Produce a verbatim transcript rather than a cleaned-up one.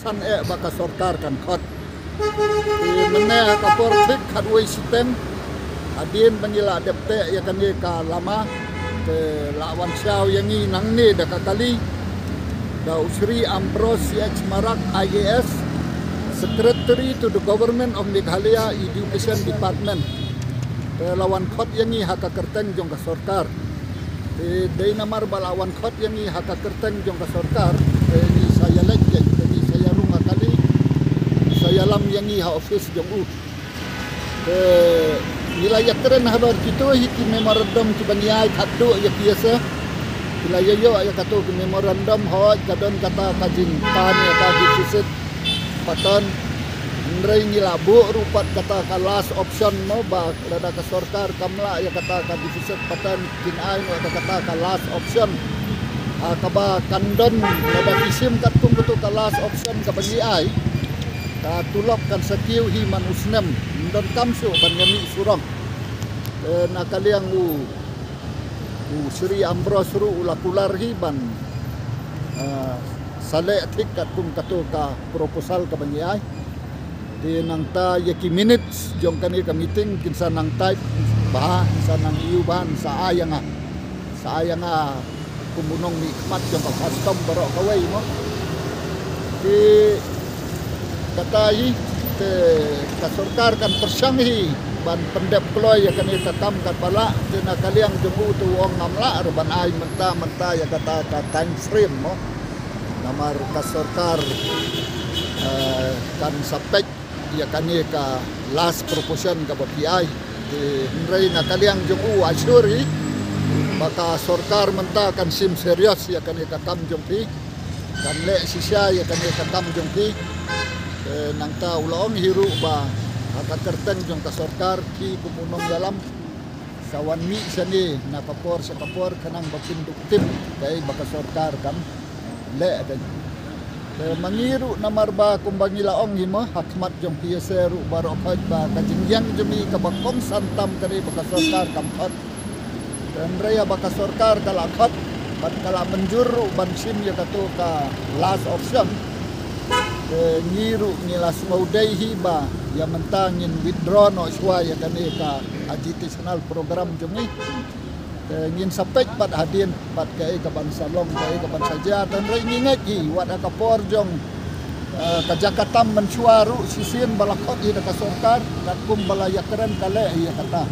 San eh ba ka sorkar kan khot. Te mynne ha ka por thik khatwei shiteng hadien ba ngi la dep teh ïa kane ka lama, te la wan shaw ïa ngi nangne da ka kali da u Shri Ambrose C H Marak, I A S, Secretary to the Government of Meghalaya Education Department. Te la wan khot ïa ngi ha ka kyrteng jong ka sorkar. Te dei namar ba la wan khot ïa ngi ha ka kyrteng jong ka sorkar, te ngi sa ïaleit, te ngi sa ïarung ha kali, ngi sa ïalam ïa ngi ha office jong u. Te ngi la ïakren habar kito hi ki memorandum kiba ngi ai khatduh ïa ki ïase. Ki la ïa ïoh ïa kato ki memorandum, hooid ka don kata ka jingtan ïa ka deficit pattern. Hynrei ngi la buh ruh pat kata ka last option mo, ba lada ka sorkar kam lah ïa kata ka deficit pattern, kin ai noh da kata ka last option. Ha kaba kan don lada ki shim katkum kato ka last option kaba ngi ai, ka tulop kan sa kiew hi man u snem, ym donkam shuh ban ïa mih surok. Eh, na ka liang u, u Shri Ambrose ruh u la kular hi ban, eh, sa leh thik katkum kato ka proposal kaba ngi ai. Te nangta ïa ki minutes jong kane ka meeting kin sa nang type bha, kin sa nang ïoh bha, sa ai ïa nga, sa ai ïa nga kum u nongmihkhmat jong ka custom baroh kawei mo. Te kata hi, te ka sorkar kan pyrshang hi ban pyndep kloi ïa kane ka kam katba lah. Te na ka liang jong u te u ong ngam lah ruh ban ai mynta mynta ïa kata ka time frame mo. Namar ka sorkar, eh, kan sa peit ïa kane ka last proposition kaba phi ai. Te hynrei na ka liang jong u, assure hi ba ka sorkar mynta kan shim serious ïa kane ka kam jong phi, kan leh shisha ïa kane ka kam jong phi. Te nangta u la ong hi ruh ba ha ka kyrteng jong ka sorkar, phi kum u nongïalam sa wan mih shane na ka por sha ka por khnang ba phin dup tip kaei ba ka sorkar kan leh. Te ma ngi ruh namar ba kumba ngi la ong hi mo, ha khmat jong phi ïase ruh baroh khoit ba ka jingïeng jong ngi kaba kongsan tam ka dei ba ka sorkar kam khot. Te hynrei haba ka sorkar ka la khot bad ka la mynjur ruh ban shim ïa kato ka last option, te ngi ruh ngi la sngewdei hi ba ïa mynta ngin withdraw noh shuwa ïa kane ka agitation program jong ngi. Te ngin sa peit pat hadien pat kaei kaban sa long, kaei kaban sa jia. Te hynrei ngi ngeit hi wat ha ka por jong, eh, ka jaka tam mynshuwa ruh shisien ba la khot hi da ka sorkar katkum ba la ïakren ka leh hi ïa kata.